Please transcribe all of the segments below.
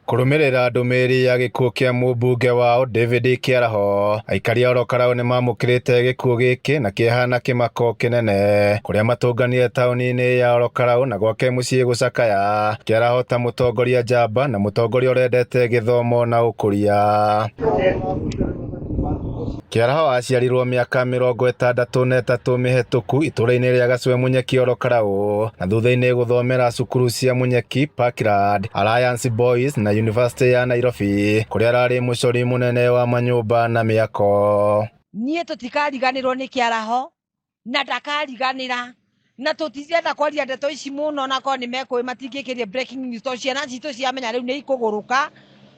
Kũrũmĩrĩra ndũmĩrĩri ya gĩkuũ kĩa mũmbunge wao David Kĩaraho, aikari a Orokarau nĩmamũkĩrĩte gĩkuũ gĩkĩ na kĩeha na kĩmako kĩnene, kũrĩa matũnganire taũni-inĩ ya Orokarau na gwake mũciĩ gũcakaya Kĩaraho ta mũtongoria njamba na mũtongoria ũrendete gĩthomo na ũkũria. Kĩaraho aciarirwo mĩaka 63 mĩhetũku itũũra-inĩ rĩa Gacwe Munyeki Orokarau na thutha-inĩ gũthomera cukuru cia Munyeki Parkland, Alliance Boys na University ya Nairobi kũrĩa ararĩ mũcori mũnene wa manyũmba na mĩako. Niĩ tũtikariganĩrwo nĩ Kĩaraho na ndakariganĩra na tũtirenda kwaria ndeto ici mũno na korwo nĩ mekũĩ matingĩkĩria breaking news tondũ ciana citũ ciamenya rĩu nĩ ikũgũrũka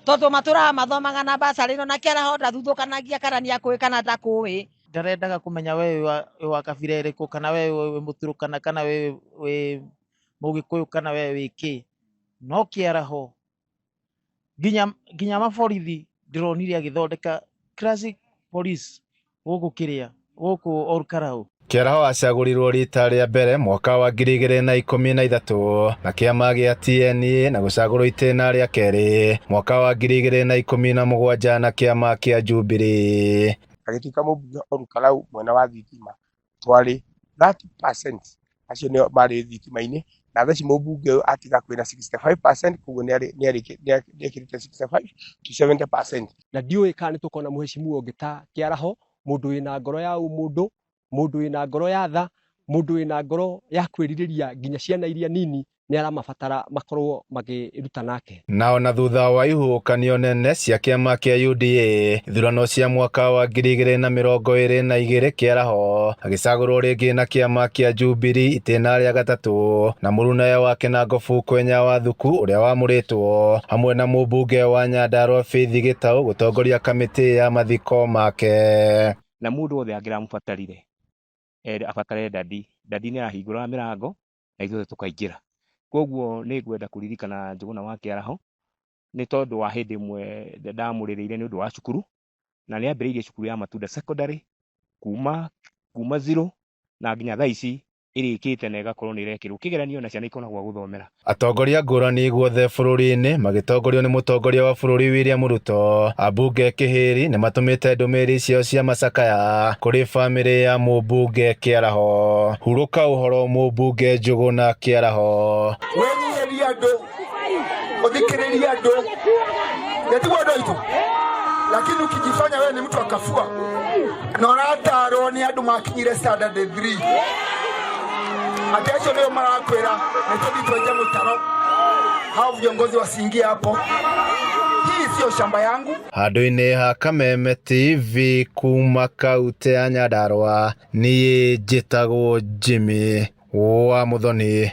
tondũ matũraga mathomaga na basarĩ ĩno na Kĩaraho ndathuthũkanagia kana nĩ akũĩ kana ndakũĩ. Ndarendaga kũmenya we wĩ wa kabira ĩrĩkũ kana we wĩ mũturũkana kana we wĩ mũgĩkũyũ kana we wĩ kĩ, no Kĩaraho nginya nginya maborithi ndĩronire agĩthondeka classic police gũkũ kĩrĩa gũkũ Olkalau. Kĩaraho acagũrirwo rita rĩa mbere mwaka wa 2013 na kĩama gĩa TNA na gũcagũrwo itĩna rĩa kerĩ mwaka wa 2017 na kĩama kĩa Jubilee. Agĩtuĩka mũmbunge Olkalau mwena wa thitima twarĩ 30% acio nĩo marĩ thitima-inĩ na thaa ici mũmbunge ũyũ atiga kwĩna 65% koguo nĩekĩrĩte 65 to 70%. Na ndiũĩ kana nĩ tũkona mũheshimiwa ũngĩ ta Kĩaraho, mũndũ wĩna ngoro ya ũmũndũ, mũndũ wĩna ngoro ya tha, mũndũ wĩna ngoro ya kwĩrirĩria nginya ciana iria nini nĩ aramabatara makorwo makĩruta nake. Na ona thutha wa ihuhũkanio nene cia kĩama kĩa UDA ithurano cia mwaka wa 2022 Kĩaraho agĩcagũrwo rĩngĩ na kĩama kĩa Jubilee itĩna rĩa gatatũ na mũrunawe wake na Ngobu Kwenya wa Thuku ũrĩa wamũrĩtwo hamwe na mũmbunge wa Nyandarua Faith Gĩtaũ gũtongoria kamĩtĩ ya mathiko make. Na mũndũ wothe angĩramũbatarire abatare dadi, dadi nĩ arahingũraga mĩrango na ithuothe tũkaingĩra. Koguo nĩ ngwenda kũririkana Njũgũna wa Kĩaraho nĩ tondũ wa hĩndĩ ĩmwe ndamũrĩrĩire nĩ ũndũ wa cukuru, na nĩ ambĩrĩirie cukuru ya Matunda Secondary kuma zero na nginya thaa ici ĩrĩkĩte na ĩgakorwo nĩ ĩrekĩrwo kĩgeranio na ciana ikona gwa gũthomera. Atongoria ngũrani guothe bũrũri-inĩ magĩtongorio nĩ mũtongoria wa bũrũri William Ruto, ambunge Kĩhĩri nĩmatũmĩte ndũmĩrĩri ciao cia macakaya kũrĩ bamĩrĩ ya mũmbunge Kĩaraho. Hurũka ũhoro mũmbunge Njũgũna Kĩaraho. Wĩnyihĩrie andũ, ũthikĩrĩrie andũ, nĩtiguo andũ aitũ, lakini ukijifanya wewe ni mtu akafua na ũratarwo nĩ andũ makinyire standard 3 atĩ acio nĩo marakwĩra nĩ tũthiĩ twenje mũtaro, hao viongozi wasiingie hapo. Hii sio shamba yangu. Handũ-inĩ ha Kameme TV kuma kautĩ ya Nyandarua, niĩ njĩtagwo Jimmy wa Muthoni.